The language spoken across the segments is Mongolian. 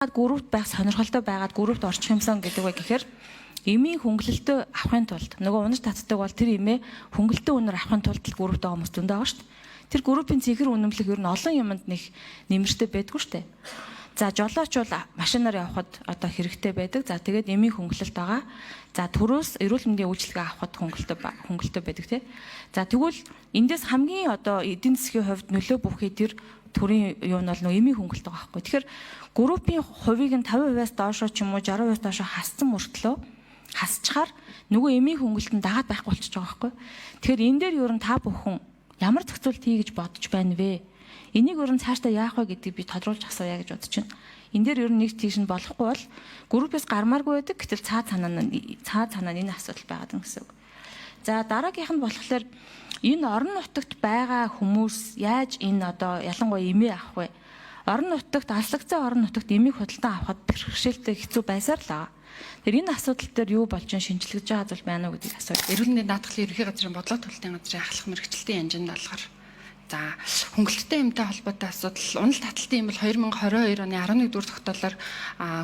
Группт байх сонирхолтой байгаад группт орчих юмсан гэдэг вэ гэхээр эмийн хөнгөлөлтөө авахын тулд нөгөө унаж татдаг бол тэр эмээ хөнгөлөлтөө үнээр авахын тулд л группт байгаа хүмүүс зөндөө байгаа шүү дээ. Тэр группийн цэнхэр үнэмлэх ер нь олон юмд нэг нэмэртэй байдгүй шүү дээ. За, жолооч бол машинаар явхад одоо хэрэгтэй байдаг. За, тэгээд эмийн хөнгөлөлт байгаа. За, төрөөс эрүүл мэндийн үйлчилгээ авахад хөнгөлөлтөө байдаг, тий. За, тэгвэл эндээс хамгийн одоо эдийн засгийн хувьд нөлөө бүхий тэр төрийн юу нь бол нөө эмийн хөнгөлөлт байгаа байхгүй. Тэгэхээр группийн хувийг нь 50%-аас доошоо ч юм уу 60%-аас доошоо хассан мөртлөө хасчаар нөгөө эмийн хөнгөлөлт нь дагаад байхгүй болчихж байгаа байхгүй. Тэгэхээр энэ дээр ер нь та бүхэн ямар зохицуулт хий гэж бодож байна вэ? Энийг ер нь цаашдаа яах вэ гэдгийг би тодруулж асууя гэж бодож байна. Энэ дээр ер нь нэг тийш нь болохгүй бол группээс гармааргүй байдаг. Гэтэл цаа цанаа нь энэ асуудал байгаад байна гэсэн үг. За, дараагийнх нь болохоор энэ орон нутагт байгаа хүмүүс яаж энэ одоо ялангуяа эмээ авах вэ? Орон нутагт, алслагдсан орон нутагт эмийг худалдан авахад бэрхшээлтэй, хэцүү байсаар л байгаа. Тэр энэ асуудал дээр юу болж шинжлэгдэж байгаа зүйл байна уу гэдгийг асууя. Эрүүл мэндийн даатгалын ерөнхий газрын бодлого төлөлтийн газрын ахлах мэргэжилтийн янжинд болохоор, за, хөнгөлөлттэй эмтэй холбоотой асуудал, уналт таталтын эм бол 2022 оны 11 дугаар тогтоолоор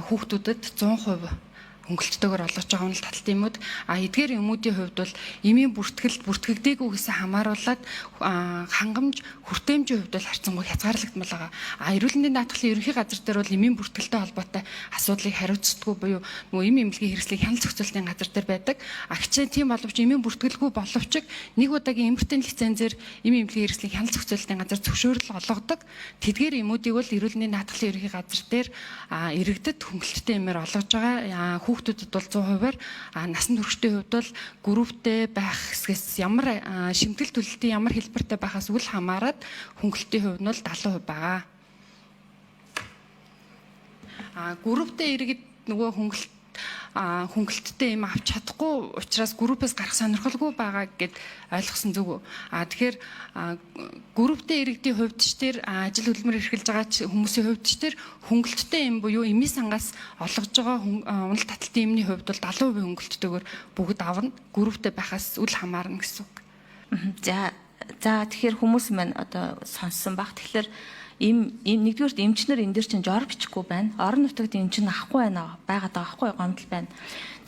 хүүхдүүдэд 100% хөнгөлөлттэйгээр олгож байгаа уналт таталтын эмүүд, а эдгээр эмүүдийн хувьд бол эмийн бүртгэл бүртгэгдээгүй гэсэн хамааруулаад хангамж, хүртээмжийн хувьд бол харьцангуй хязгаарлагдмал байгаа. А эрүүл мэндийн даатгалын ерөнхий газар дээр бол эмийн бүртгэлтэй холбоотой асуудлыг хариуцдаггүй буюу нөгөө эм эмнэлгийн хэрэгслийг хяналт зохицуултын газар дээр байдаг. А хичээн тийм боловч эмийн бүртгэлгүй боловч нэг удаагийн эмэртийн лицензээр эм эмнэлгийн хэрэгслийг хяналт зохицуултын газар зөвшөөрөл олгодог. Тэдгээр эмүүдийг бол эрүүл мэндийн даатгалын ерөнхий газар дээр иргэдэд хөнгөлөлттэй эмээр олгож байгаа. Хүүхдүүдэд бол 100%-аар, насан туршдын хувьд бол групптэй байх хэсгээс, ямар шимтгэл төлөлтийн ямар хэлбэртэй байхаас үл хамааран хөнгөлөлтийн хувь нь бол 70% байгаа. А групптэй иргэд нөгөө хөнгөлөлттэй юм авч чадахгүй учраас группээс гарах сонирхолгүй байгаа гэд ойлгосон зүг үү? А тэгэхээр групптэй иргэдийн хувьд ч тэр ажил хөдөлмөр эрхэлж байгаа хүмүүсийн хувьд ч тэр хөнгөлөлттэй юм буюу эмийн сангаас олгож байгаа уналт таталтын эмний хувьд бол 70% хөнгөлөлттэйгээр бүгд авна. Групптэй байхаас үл хамаарна гэсэн үг. За, тэгэхээр хүмүүс маань одоо сонссон баг. Тэгэхээр эм нэгдүгээрт эмчнэр энэ дээр чинь жор бичихгүй байна. Орон нутагт эмч нь авахгүй байна, байгаад байгаа байхгүй, гомдол байна.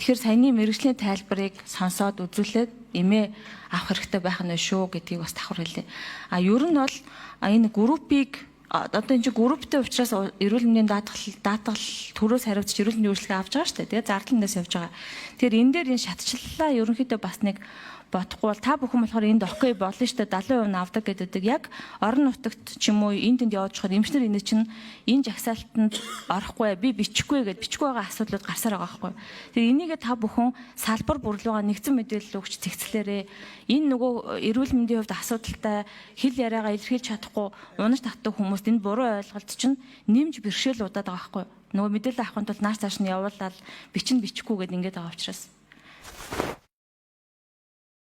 Тэгэхээр саяны мэргэжлийн тайлбарыг сонсоод үзүүлээд эмээ авах хэрэгтэй байх нь шүү гэдгийг бас давхар хэлье. А ер нь бол энэ группийг одоо энэ чинь групптэй учраас эрүүл мэндийн даатгал төрөөс хариуцж эрүүл мэндийн үйлчилгээ авч байгаа шүү дээ. Тэгээ зардал эндээс явж байгаа. Тэгэхээр энэ дээр энэ шатчлалаа ерөнхийдөө бас нэг бодохгүй бол та бүхэн болохоор энд okay болно шүү дээ, 70% нь авдаг гэдэг, яг орон нутагт ч юм уу энд тэнд явж байхад эмчнэр энэ чинь энэ жагсаалтанд орохгүй, би бичихгүй гэд бичихгүй байгаа асуудлууд гарсаар байгаа байхгүй. Тэгээ энийгээ та бүхэн салбар бүрлүүгээ нэгдсэн мэдээлэл өгч цэгцлээрээ. Энэ нөгөө эрүүл мэндийн хувьд асуудалтай, хэл яриагаа илэрхийлж чадахгүй, унаж татдаг хүмүүст энэ буруу ойлголт чинь нэмж бэрхшээл удаад байгаа байхгүй. Нөгөө мэдээлэл авахын тулд нааш цааш нь явуулаад бичин бичихгүй гэд ингээд байгаа учраас.